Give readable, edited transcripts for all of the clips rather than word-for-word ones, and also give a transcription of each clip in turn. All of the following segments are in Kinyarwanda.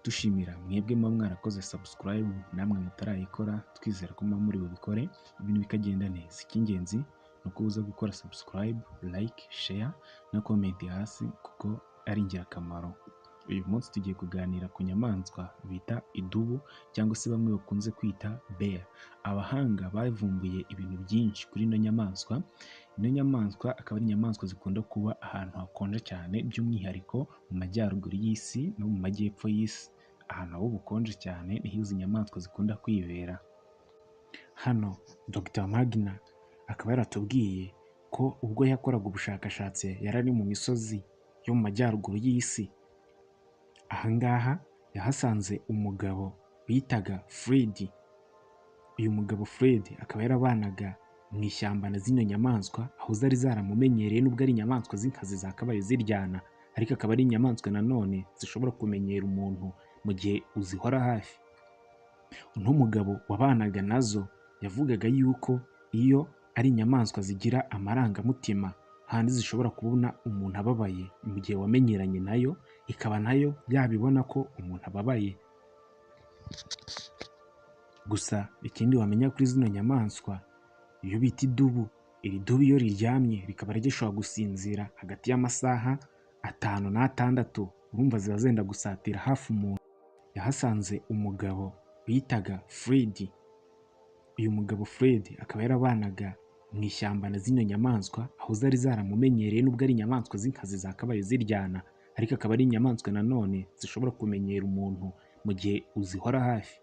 Dushimira mwebwe muba mwarakoze subscribe, namwe mutarayikora twizera ko muba muri bubikore, ibintu bikagenda neza. Icy'ingenzi ni uko uza gukora subscribe, like, share na comment hasi kuko ari ingirakamaro. Uyu munsi tugiye kuganira ku nyamaswa bita idubu cyangwa se bamwe bakunze kwita bear. Abahanga bavumbuye ibintu byinshi kuri ino nyamaswa. Ino nyamaswa akaba ari inyamaswa zikunda kuba ahantu hakonja cyane, by'umwihariko mu majyaruguru y'isi no mu majyepfo y'isi. Ahantu haba ubukonje cyane niho izi nyamaswa zikunda kwibera. Hano Dr Magna akaba yaratubwiye ko ubwo yakoraga ubushakashatsi yari ari mu misozi yo mu majyaruguru y'isi. Aha ngaha yahasanze umugabo bitaga Fred. Uyu mugabo Fred akaba yarabanaga mu ishyamba na zino nyamaswa, aho zari zaramumenyereye nubwo ari inyamaswa z'inkazi zakabaye ziryana, ariko akaba ari inyamaswa nanone zishobora kumenyera umuntu mu gihe uzihora hafi. Uno mugabo wabanaga nazo yavugaga yuko iyo ari inyamaswa zigira amarangamutima, handi zishobora kubona umuntu ababaye mu gihe wamenyeranye nayo, ikaba nayo yabibona ko umuntu ababaye. Gusa ikindi wamenya kuri zino nyamaswa, iyo bita idubu, iri dubu iyo riryamye rikaba rishobora gusinzira hagati y'amasaha 5 n' 6, urumva ziba zenda gusatira hafi umuntu. Yahasanze umugabo bitaga Fred. Uyu mugabo Fred akaba yarabanaga mu ishyamba na zino nyamaswa, aho zari zaramumenyereye nubwo ari inyamaswa z'inkazi zakabaye ziryana, ariko akaba ari inyamaswa nanone zishobora kumenyera umuntu mu gihe uzihora hafi.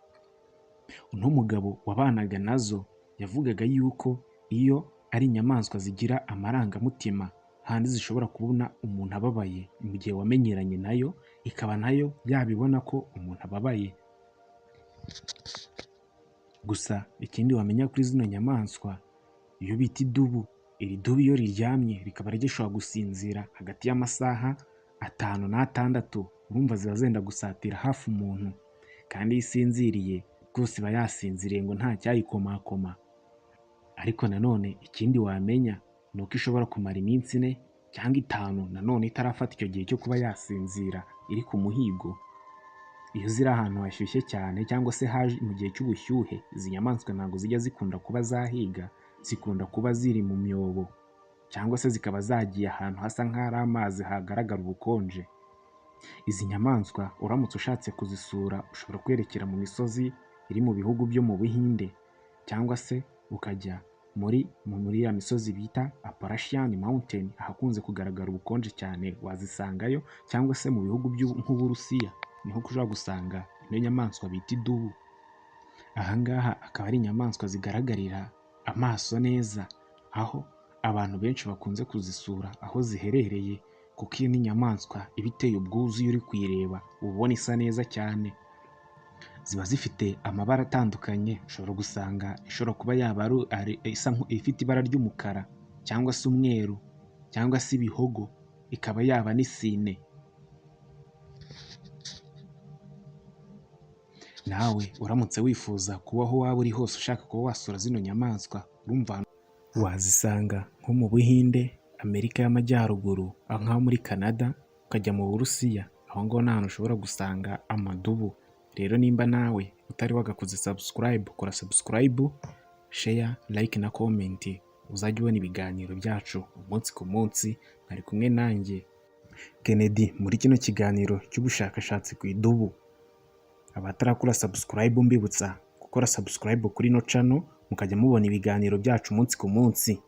Uno mugabo wabanaga nazo yavugaga yuko iyo ari inyamaswa zigira amarangamutima, handi zishobora kubona umuntu ababaye mu gihe wamenyeranye nayo, ikaba nayo yabibona ko umuntu ababaye. Gusa ikindi wamenya kuri zino nyamaswa, iyo bita idubu, iri dubu iyo riryamye rikaba rishobora gusinzira hagati y'amasaha 5 n' 6, urumva ziba zenda gusatira hafi umuntu, kandi iyo isinziriye rwose iba yasinziriye ngo nta cyayikomakoma. Ariko nanone ikindi wamenya ni uko ishobora kumara iminsi 4 cyangwa 5 nanone itarafata icyo gihe cyo kuba yasinzira iri ku muhigo. Iyo ziri ahantu hashyushye cyane cyangwa se haje mu gihe cy'ubushyuhe, izi nyamaswa ntabwo zijya zikunda kuba zahiga, zikunda kuba ziri mu myobo cyangwa se zikaba zagiye ahantu hasa nk'ahari amazi hagaragara ubukonje. Izi nyamaswa uramutse ushatse kuzisura ushobora kwerekera mu misozi iri mu bihugu byo mu Buhinde cyangwa se ukajya muri ya misozi bita Appalachian Mountain, ahakunze kugaragara ubukonje cyane wazisangayo, cyangwa se mu bihugu nk'Uburusiya niho ushobora gusanga ino nyamaswa bita idubu. Aha ngaha akaba ari inyamaswa zigaragarira amaso neza, aho abantu benshi bakunze kuzisura aho ziherereye, kuko iyi ni inyamaswa iba iteye ubwuzu, iyo uri kuyireba uba ubona isa neza cyane. Ziba zifite amabara atandukanye, ushobora gusanga ishobora kuba yaba isa ifite ibara ry'umukara cyangwa se umweru cyangwa se ibihogo, ikaba yaba n'isine. Nawe uramutse wifuza kuba aho waba uri hose ushaka kuba wasura zino nyamaswa, urumva wazisanga nko mu Buhinde, Amerika y'Amajyaruguru, nkaho muri Canada, ukajya mu Burusiya, aho ngaho ni ahantu ushobora gusanga amadubu. Rero nimba nawe utari wagakoze subscribe, kora subscribe, share, like na comment, uzajye ubona ibiganiro byacu umunsi ku munsi. Mwari kumwe nanjye Kennedy muri kino kiganiro cy'ubushakashatsi ku idubu. Abatarakora subscribe mbibutsa gukora subscribe kuri ino channel, mukajya mubona ibiganiro byacu umunsi ku munsi.